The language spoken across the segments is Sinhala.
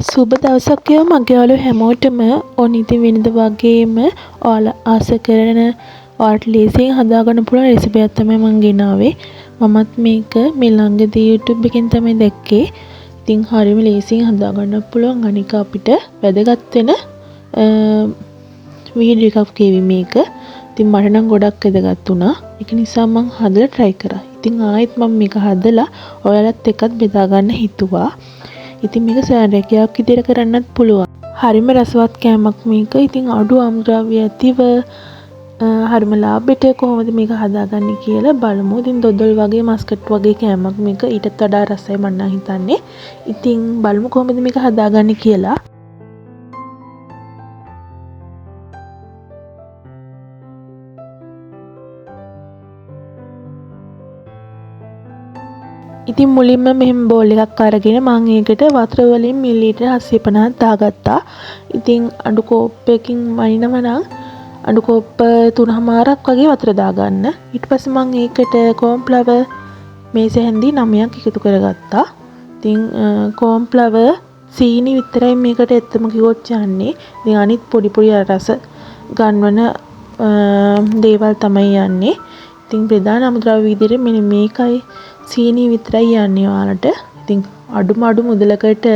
සුබ දවසක් වේවා මගේ යාළුවෝ හැමෝටම. ඔන්න ඉතින් වෙනද වගේම ඔයාලා ආස කරන ඔයාලට ලේසියෙන් හදාගන්න පුළුවන් රෙසිපි එකක් තමයි මම ගෙනාවේ. මමත් මේක මේ ළඟදී YouTube එකෙන් තමයි දැක්කේ. ඉතින් හරියම ලේසියෙන් හදාගන්න පුළුවන්. අනික අපිට වැදගත් වෙන වීඩියෝ එකක් කියවි මේක. ඉතින් මට නම් ගොඩක් වැදගත් වුණා. ඒක නිසා මං හදලා try කරා. ඉතින් ආයෙත් මම මේක හදලා ඔයාලත් එක්කත් බෙදා ගන්න හිතුවා. ඉතින් මේක සෑන් රැකියාවක් විදියට කරන්නත් පුළුවන්. හරිම රසවත් කෑමක් මේක. ඉතින් අඩු අමුද්‍රව්‍ය ඇතිව හරිම ලාභයට කොහොමද මේක හදාගන්නේ කියලා බලමු. ඉතින් දොදොල් වගේ මස්කට් වගේ කෑමක් මේක. ඊටත් වඩා රසයි මං නම් හිතන්නේ. ඉතින් බලමු කොහොමද මේක හදාගන්නේ කියලා. ඉතින් මුලින්ම මෙහෙම බෝල් එකක් අරගෙන මං ඒකට වතුර වලින් මිලිලීටර් 750ක් දාගත්තා. ඉතින් අඬු කෝප්පයකින් වනිනවා නම් අඬු කෝප්ප 3.5ක් වගේ වතුර දාගන්න. ඊට පස්සේ මං ඒකට කෝන්ෆ්ලවර් මේස හැන්දි 9ක් එකතු කරගත්තා. ඉතින් කෝන්ෆ්ලවර් සීනි විතරයි මේකට ඇත්තම කිව්වොත් යන්නේ. ඉතින් අනිත් පොඩි පොඩි රස ගන්වන දේවල් තමයි යන්නේ. ඉතින් ප්‍රධාන අමුද්‍රව්‍ය විදිහට මෙන්න මේකයි සීනි විතරයි යන්නේ ඔයාලට. ඉතින් අඩුම අඩු මුදලකට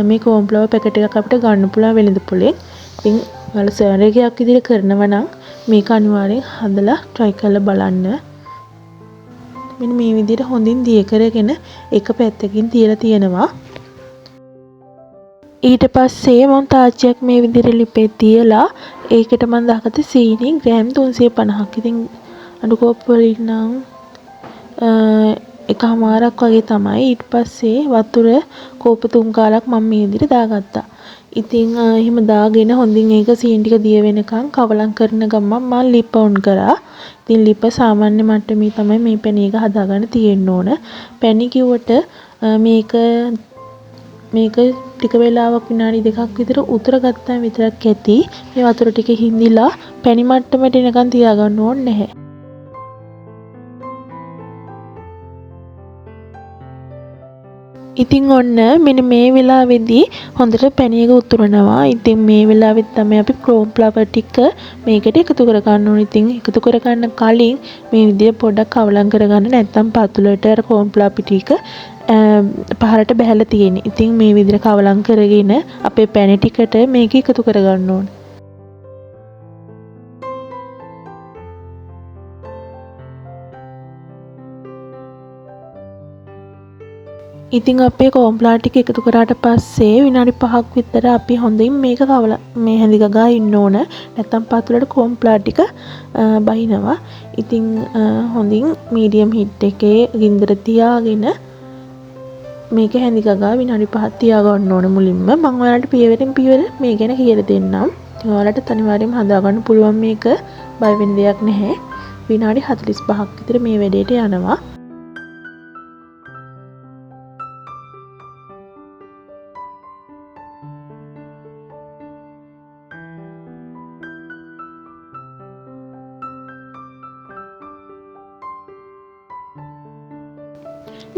මේ කෝන්ෆ්ලවර් පැකට් එකක් අපිට ගන්න පුළුවන් වෙළඳ පොලෙන්. ඉතින් ඔයාලා සර්වර් එකක් විදිහට කරනවා නම් මේක අනිවාර්යෙන් හදලා try කරලා බලන්න. මෙන්න මේ විදිහට හොඳින් දිය කරගෙන එක පැත්තකින් තියලා තියෙනවා. ඊට පස්සේ මම තාච්චියක් මේ විදිහට ලිපේ තියලා ඒකට මම දාගත්ත සීනි ග්‍රෑම් 350ක්. ඉතින් අඩු කෝප්ප වලින් නම් එකහමාරක් වගේ තමයි. ඊට පස්සේ වතුර කෝප්ප 3 කාලක් මම මේ විදිහට දාගත්තා. ඉතින් එහෙම දාගෙන හොඳින් ඒක සීනි ටික දිය වෙනකන් කවලම් කරන ගමන් මම ලිප ඔන් කරා. ඉතින් ලිප සාමාන්‍ය මට්ටමේ තමයි මේ පැණි එක හදාගන්න තියෙන්න ඕන. පැණි කිව්වට මේක ටික වෙලාවක් විනාඩි දෙකක් විතර උතුර ගත්තාම විතරක් ඇති. මේ වතුර ටික හිඳිලා පැණි මට්ටමට එනකන් තියාගන්න ඕනේ නැහැ. ඉතින් ඔන්න මෙන්න මේ වෙලාවේදී හොඳට පැණි එක උතුරනවා. ඉතින් මේ වෙලාවෙත් තමයි අපි කෝන්ෆ්ලවර් ටික මේකට එකතු කරගන්න ඕනේ. ඉතින් එකතු කරගන්න කලින් මේ විදිය පොඩ්ඩක් කවලම් කරගන්න, නැත්නම් පතුලට අර කෝන්ෆ්ලවර් පිටි ටික පහරට බහැලා තියෙන්නේ. ඉතින් මේ විදියට කවලම් කරගෙන අපේ පැණි ටිකට මේක එකතු කරගන්න ඕනේ. ඉතින් අපේ කෝන්ෆ්ලවර් ටික එකතු කරාට පස්සේ විනාඩි 5ක් විතර අපි හොඳින් මේක කවලා මේ හැඳි ගගා ඉන්න ඕන. නැත්තම් පතුලට කෝන්ෆ්ලවර් ටික බහිනවා. ඉතින් හොඳින් මීඩියම් හීට් එකේ ගින්දර තියාගෙන මේක හැඳි ගගා විනාඩි 5ක් තියාගන්න ඕන මුලින්ම. මං ඔයාලට පියවරෙන් පියවර මේ ගැන කියලා දෙන්නම්. ඉතින් ඔයාලට අනිවාර්යයෙන්ම හදාගන්න පුළුවන්, මේක බය වෙන දෙයක් නැහැ. විනාඩි 45ක් විතර මේ වැඩේට යනවා.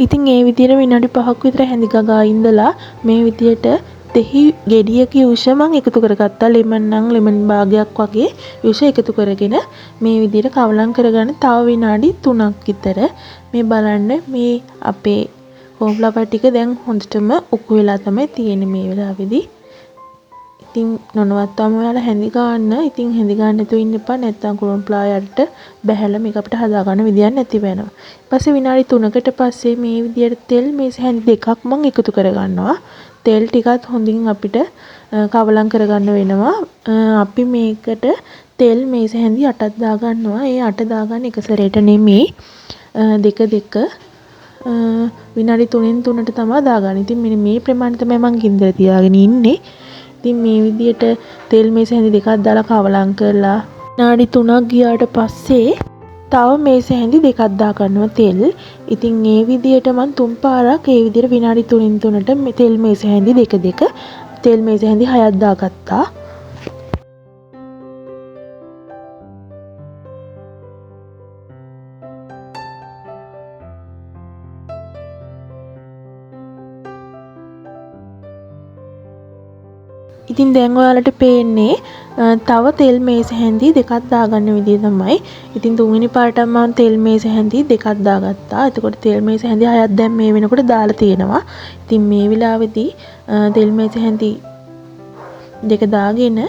ඉතින් ඒ විදියට විනාඩි 5ක් විතර හැඳි ගගා ඉඳලා මේ විදියට දෙහි ගෙඩියක යුෂ මං එකතු කරගත්තා. ලෙමන් නම් ලෙමන් භාගයක් වගේ යුෂ එකතු කරගෙන මේ විදියට කවලම් කරගන්න තව විනාඩි 3ක් විතර. මේ බලන්න මේ අපේ කෝන්ෆ්ලවර් ටික දැන් හොඳටම උකු වෙලා තමයි තියෙන්නේ මේ වෙලාවේදී. ඉතින් නොනවත්වාම ඔයාලා හැඳි ගන්න. ඉතින් හැඳි ගන්න නැතුව ඉන්න එපා. නැත්නම් කෝන්ෆ්ලවර් යටට බැහැලා මේක අපිට හදාගන්න විදියක් නැති වෙනවා. ඊපස්සේ විනාඩි 3කට පස්සේ මේ විදියට තෙල් මේස හැඳි දෙකක් මං එකතු කරගන්නවා. තෙල් ටිකත් හොඳින් අපිට කවලම් කරගන්න වෙනවා. අපි මේකට තෙල් මේස හැඳි 8ක් දාගන්නවා. ඒ 8 දාගන්න එක සැරේට නෙමෙයි, දෙක දෙක විනාඩි 3න් 3ට තමයි දාගන්නේ. ඉතින් මෙන්න මේ ප්‍රමාණය තමයි මං ගින්දර තියාගෙන ඉන්නේ. ඉතින් මේ විදියට තෙල් මේස හැඳි දෙකක් දාලා කවලම් කරලා විනාඩි 3ක් ගියාට පස්සේ තව මේස හැඳි දෙකක් දාගන්නවා තෙල්. ඉතින් මේ විදියට මං තුන් පාරක් ඒ විදියට විනාඩි 3න් 3ට මේ තෙල් මේස හැඳි දෙක දෙක තෙල් මේස හැඳි 6ක් දාගත්තා. ඉතින් දැන් ඔයාලට පේන්නේ තව තෙල් මේස හැඳි දෙකක් දාගන්න විදිය තමයි. ඉතින් තුන්වෙනි පාරටම මම තෙල් මේස හැඳි දෙකක් දාගත්තා. එතකොට තෙල් මේස හැඳි හයක් දැන් මේ වෙනකොට දාලා තියෙනවා. ඉතින් මේ වෙලාවේදී තෙල් මේස හැඳි දෙක දාගෙන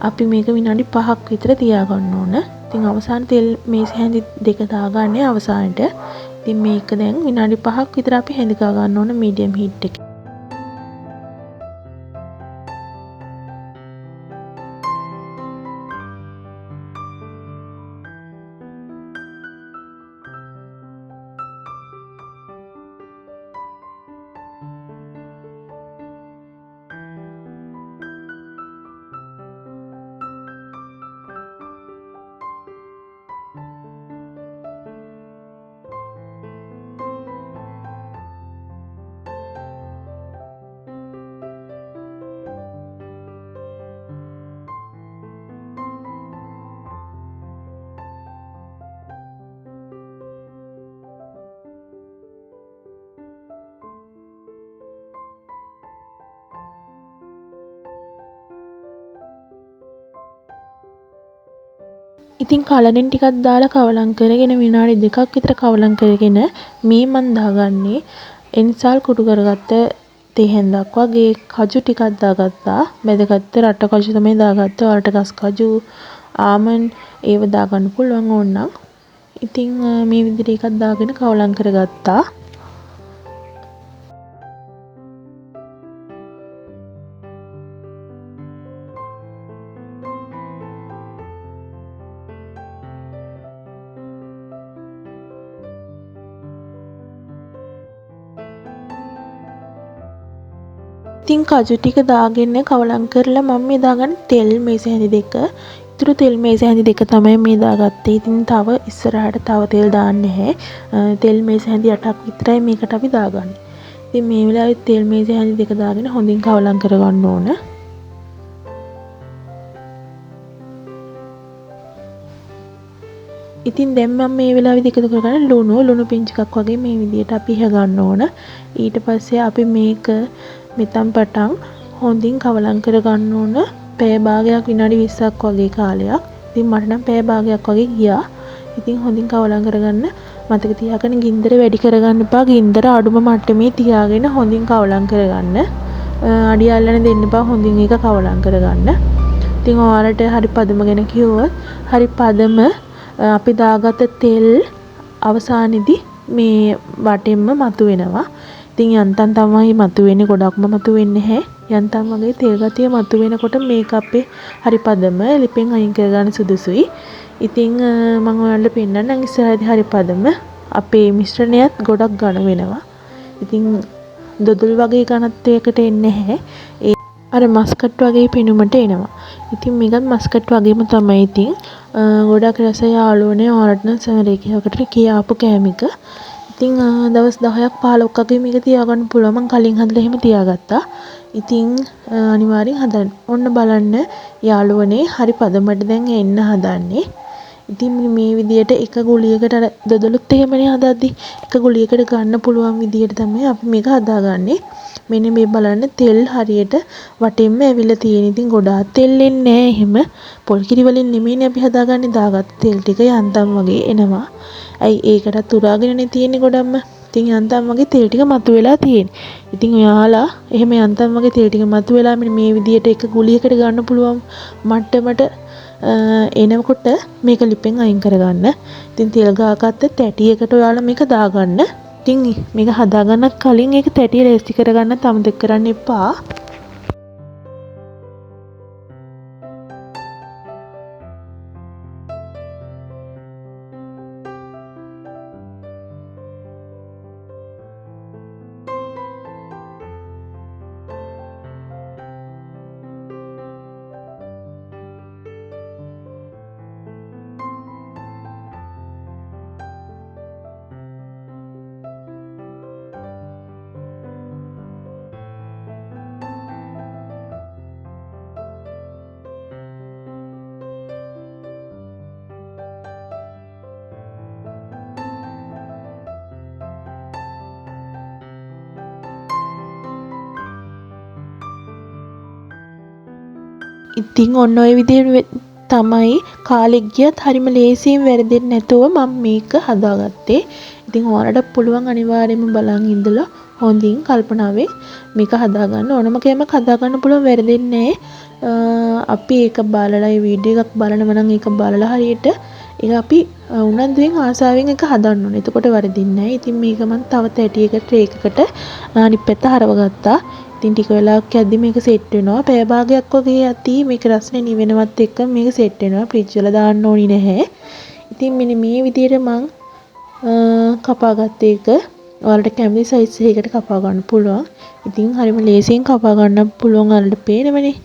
අපි මේක විනාඩි 5ක් විතර තියාගන්න ඕන. ඉතින් අවසාන තෙල් මේස හැඳි දෙක දාගන්නේ අවසානට. ඉතින් මේක දැන් විනාඩි 5ක් විතර අපි හැඳි ගා ගන්න ඕන මීඩියම් හීට් එකේ. ඉතින් කලරින් ටිකක් දාලා කවලම් කරගෙන විනාඩි දෙකක් විතර කවලම් කරගෙන මේ මං දාගන්නේ එන්සාල් කුඩු කරගත්ත තේ හැන්දක් වගේ කජු ටිකක් දාගත්තා. බැදගත්ත රට කජු තමයි දාගත්තේ. ඔයාලට ගස් කජු, ආමන්ඩ් ඒව දාගන්න පුළුවන් ඕනනම්. ඉතින් මේ විදිහට එකක් දාගෙන කවලම් කරගත්තා. ඉතින් කජු ටික දාගෙන කවලම් කරලා මම මේ දාගන්නේ තෙල් මේස හැඳි දෙක. ඉතුරු තෙල් මේස හැඳි දෙක තමයි මේ දාගත්තේ. ඉතින් තව ඉස්සරහට තව තෙල් දාන්න නැහැ. තෙල් මේස හැඳි 8ක් විතරයි මේකට අපි දාගන්නේ. ඉතින් මේ වෙලාවේ තෙල් මේස හැඳි දෙක දාගෙන හොඳින් කවලම් කරගන්න ඕන. ඉතින් දැන් මම මේ වෙලාවේදී එකතු කරගන්න ලුණු පිංච එකක් වගේ මේ විදියට අපි ඉහ ගන්න ඕන. ඊට පස්සේ අපි මේක මෙතන් පටන් හොඳින් කවලම් කරගන්න ඕන පැය භාගයක් විනාඩි 20ක් වගේ කාලයක්. ඉතින් මට නම් පැය භාගයක් වගේ ගියා. ඉතින් හොඳින් කවලම් කරගන්න මතක තියාගන්න ගින්දර වැඩි කරගන්න එපා. ගින්දර අඩුම මට්ටමේ තියාගෙන හොඳින් කවලම් කරගන්න. අඩිය අල්ලන්න දෙන්න එපා. හොඳින් ඒක කවලම් කරගන්න. ඉතින් ඔයාලට හරි පදම ගැන කිව්වොත් හරි පදම අපි දාගත්ත තෙල් අවසානයේදී මේ වටෙන්ම මතුවෙනවා. ඉතින් යන්තම් තමයි මතුවෙන්නේ, ගොඩක්ම මතුවෙන්නේ නැහැ. යන්තම් වගේ තෙල් ගතිය මතුවෙනකොට මේක අපේ හරි පදම ලිපෙන් අයින් කරගන්න සුදුසුයි. ඉතින් මම ඔයාලට පෙන්නන්නම් ඉස්සරහදී හරි පදම අපේ මිශ්‍රණයත් ගොඩක් ඝන වෙනවා. ඉතින් දොදුල් වගේ ඝනත්වයකට එන්නේ නැහැ. ඒ අර මස්කට් වගේ පෙනුමට එනවා. ඉතින් මේකත් මස්කට් වගේම තමයි. ඉතින් ගොඩක් රස යාළුවනේ ඔයාලට නම් සමරේකයකට කියාපු කෑම එක. ඉතින් දවස් 10ක් 15ක් වගේ මේක තියාගන්න පුළුවන්. මං කලින් හදලා එහෙම තියාගත්තා. ඉතින් අනිවාර්යෙන් හදන්න. ඔන්න බලන්න යාළුවනේ හරි පදමට දැන් එන්න හදන්නේ. ඉතින් මේ විදියට එක ගුලියකට අර දොදොලුත් එහෙමනේ හදද්දි එක ගුලියකට ගන්න පුළුවන් විදියට තමයි අපි මේක හදාගන්නේ. මෙන්න මේ බලන්න තෙල් හරියට වටෙන්ම ඇවිල්ලා තියෙන. ඉතින් ගොඩාක් තෙල් එන්නේ නෑ එහෙම. පොල් කිරි වලින් නෙමෙයිනේ අපි හදාගන්නේ. දාගත්ත තෙල් ටික යන්තම් වගේ එනවා. ඇයි ඒකටත් උරාගෙනනේ තියෙන්නේ ගොඩක්ම. ඉතින් යන්තම් වගේ තෙල් ටික මතුවෙලා තියෙන්නේ. ඉතින් ඔයාලා එහෙම යන්තම් වගේ තෙල් ටික මතුවෙලා මෙන්න මේ විදියට එක ගුලියකට ගන්න පුළුවන් මට්ටමට එනකොට මේක ලිපෙන් අයින් කරගන්න. ඉතින් තෙල් ගාගත්ත තැටියකට ඔයාලා මේක දාගන්න. ඉතින් මේක හදාගන්නත් කලින් ඒක තැටිය ලේසි කරගන්නත් අමතක කරන්න එපා. ඉතින් ඔන්න ඔය විදිහට තමයි කාලෙක් ගියත් හරිම ලේසියෙන් වැරදෙන්නේ නැතුව මම මේක හදාගත්තේ. ඉතින් ඔයාලට පුළුවන් අනිවාර්යයෙන්ම බලන් ඉඳලා හොඳින් කල්පනාවෙන් මේක හදාගන්න. ඕනම කෑමක් හදාගන්න පුළුවන්, වැරදෙන්නේ නෑ. අපි ඒක බලලා ඒ වීඩියෝ එකක් බලනවා නම් ඒක බලලා හරියට ඒක අපි උනන්දුවෙන් ආසාවෙන් ඒක හදන්න ඕනේ. එතකොට වරදින්නේ නෑ. ඉතින් මේක මං තව තැටියක ට්‍රේ එකකට අනිත් පැත්ත හරවගත්තා. ඉතින් ටික වෙලාවක් යද්දි මේක සෙට් වෙනවා. පැය භාගයක් වගේ යද්දි මේක රස්නේ නිවෙනවත් එක්ක මේක සෙට් වෙනවා. ෆ්‍රිජ් වල දාන්න ඕනි නැහැ. ඉතින් මෙන්න මේ විදිහට මං කපාගත්ත එක ඔයාලට කැමති සයිස් එකකට කපා ගන්න පුළුවන්. ඉතින් හරිම ලේසියෙන් කපා ගන්න පුළුවන් ඔයාලට පේනවනේ.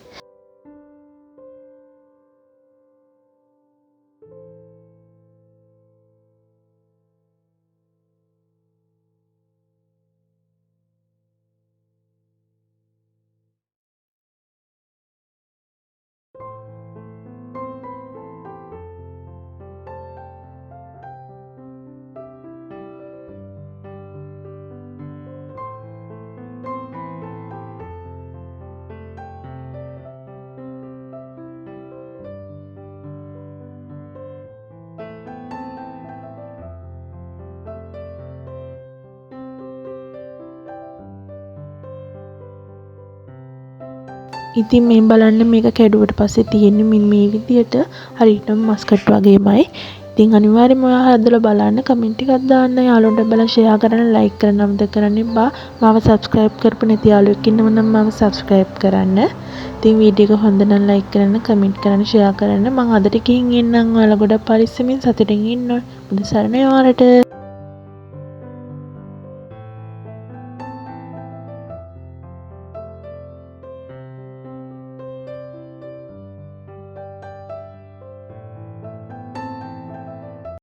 ඉතින් මේ බලන්න මේක කැඩුවට පස්සේ තියෙන්නේ මෙන්න මේ විදියට හරියටම මස්කට් වගේමයි. ඉතින් අනිවාර්යයෙන්ම ඔයා හදලා බලන්න, කමෙන්ට් එකක් දාන්න, යාළුවන්ට බලලා ෂෙයා කරන්න, ලයික් කරන්න අමතක කරන්න එපා. මාව සබ්ස්ක්‍රයිබ් කරපු නැති යාළුවෙක් ඉන්නව නම් මාව සබ්ස්ක්‍රයිබ් කරන්න. ඉතින් වීඩියෝ එක හොඳ නම් ලයික් කරන්න, කමෙන්ට් කරන්න, ෂෙයා කරන්න. මං අදට ගිහින් එන්නම්. ඔයාලා ගොඩක් පරිස්සමින් සතුටින් ඉන්න ඕනේ. බුදු සරණයි ඔයාලට.